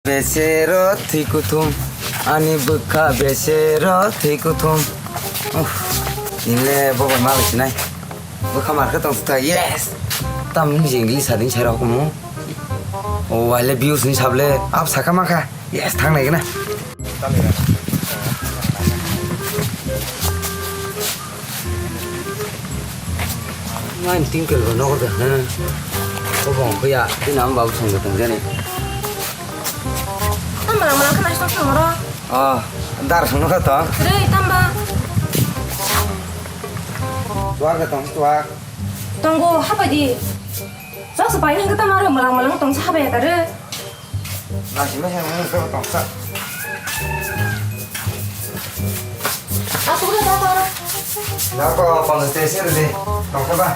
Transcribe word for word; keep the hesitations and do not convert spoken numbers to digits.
Besero thwi kuthum, ani bwkha besero thwi kuthum. Uff, nile bobo malai sinai. Bwkha markhe tong sita, yes. Tam ni jeng li sading sai rok mu. O waile views ni sable, ap saka maka. Yes, thang nai gana. Ngai tingkel bo nogo de, ha. Ko bong ko ya, ti nam babu song de tong jani. Tamba lang malang khana song song ro. Oh, dar song nogo to. Re, tamba. Tuak de tong, tuak. Tongo, hapai di. Sok se pai hang tamba ro, malang malang tong sa hapai ya ta re. Nasi masa masa tong sa. Aku udah tahu. Nako, pang station de, tong sa ba.